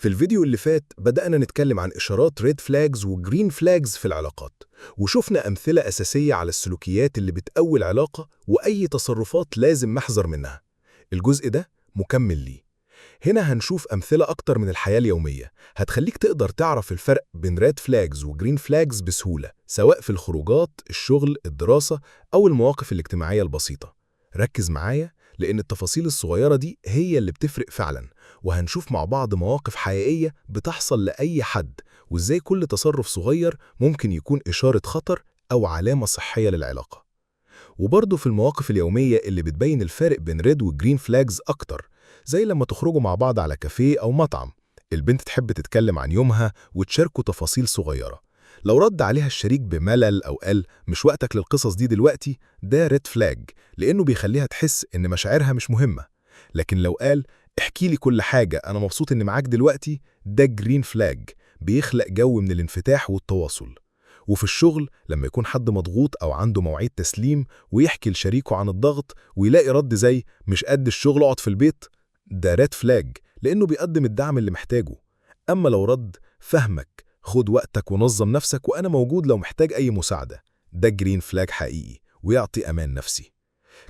في الفيديو اللي فات بدأنا نتكلم عن إشارات red flags و green flags في العلاقات، وشفنا أمثلة أساسية على السلوكيات اللي بتقوي العلاقة وأي تصرفات لازم نحذر منها. الجزء ده مكمل ليه. هنا هنشوف أمثلة أكتر من الحياة اليومية هتخليك تقدر تعرف الفرق بين red flags و green flags بسهولة، سواء في الخروجات، الشغل، الدراسة أو المواقف الاجتماعية البسيطة. ركز معايا لأن التفاصيل الصغيرة دي هي اللي بتفرق فعلا، وهنشوف مع بعض مواقف حقيقية بتحصل لأي حد، وإزاي كل تصرف صغير ممكن يكون إشارة خطر أو علامة صحية للعلاقة. وبرضه في المواقف اليومية اللي بتبين الفارق بين red و green flags أكتر، زي لما تخرجوا مع بعض على كافيه أو مطعم، البنت تحب تتكلم عن يومها وتشاركوا تفاصيل صغيرة. لو رد عليها الشريك بملل أو قال "مش وقتك للقصص دي دلوقتي"، ده red flag لأنه بيخليها تحس إن مشاعرها مش مهمة. لكن لو قال "احكي لي كل حاجة، أنا مبسوط إني معاك دلوقتي"، ده green flag، بيخلق جو من الانفتاح والتواصل. وفي الشغل، لما يكون حد مضغوط أو عنده مواعيد تسليم ويحكي لشريكه عن الضغط ويلاقي رد زي "مش قد الشغل، اقعد في البيت"، ده red flag لأنه بيقدم الدعم اللي محتاجه. أما لو رد "فاهمك، خد وقتك ونظم نفسك، وأنا موجود لو محتاج أي مساعدة"، ده green flag حقيقي ويعطي أمان نفسي.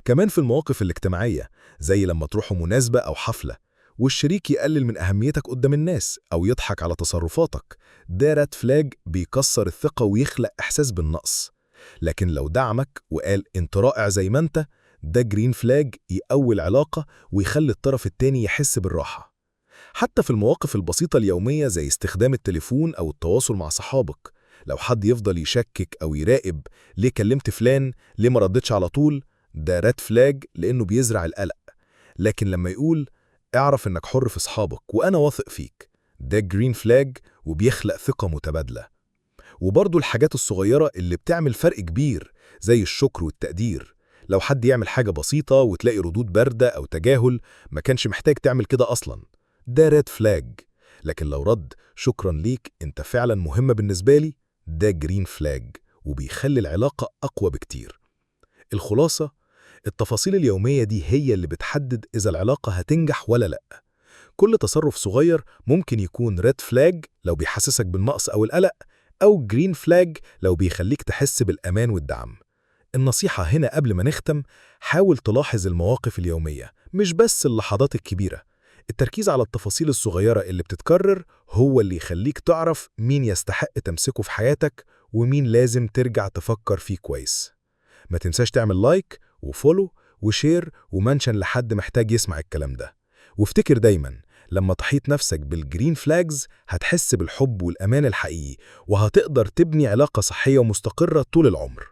كمان في المواقف الاجتماعية، زي لما تروحوا مناسبة أو حفلة والشريك يقلل من أهميتك قدام الناس أو يضحك على تصرفاتك، ده red flag بيكسر الثقة ويخلق إحساس بالنقص. لكن لو دعمك وقال "انت رائع زي ما انت"، ده green flag يقوي العلاقة ويخلي الطرف التاني يحس بالراحة. حتى في المواقف البسيطة اليومية، زي استخدام التليفون أو التواصل مع صحابك، لو حد يفضل يشكك أو يراقب، "ليه كلمت فلان؟ ليه ما ردتش على طول؟" ده red flag لأنه بيزرع القلق. لكن لما يقول "اعرف إنك حر في أصحابك وأنا واثق فيك"، ده green flag وبيخلق ثقة متبادلة. وبرضه الحاجات الصغيرة اللي بتعمل فرق كبير، زي الشكر والتقدير. لو حد يعمل حاجة بسيطة وتلاقي ردود باردة أو تجاهل، "ما كانش محتاج تعمل كده أصلا"، ده red flag. لكن لو رد "شكرا ليك، انت فعلا مهمة بالنسبة لي"، ده green flag وبيخلي العلاقة أقوى بكتير. الخلاصة، التفاصيل اليومية دي هي اللي بتحدد إذا العلاقة هتنجح ولا لأ. كل تصرف صغير ممكن يكون red flag لو بيحسسك بالنقص أو القلق، أو green flag لو بيخليك تحس بالأمان والدعم. النصيحة هنا قبل ما نختم، حاول تلاحظ المواقف اليومية، مش بس اللحظات الكبيرة. التركيز على التفاصيل الصغيرة اللي بتتكرر هو اللي يخليك تعرف مين يستحق تمسكه في حياتك ومين لازم ترجع تفكر فيه كويس. ما تنساش تعمل like و follow و share و mention لحد محتاج يسمع الكلام ده. وافتكر دايما، لما تحيط نفسك بال green flags هتحس بالحب والأمان الحقيقي، وهتقدر تبني علاقة صحية ومستقرة طول العمر.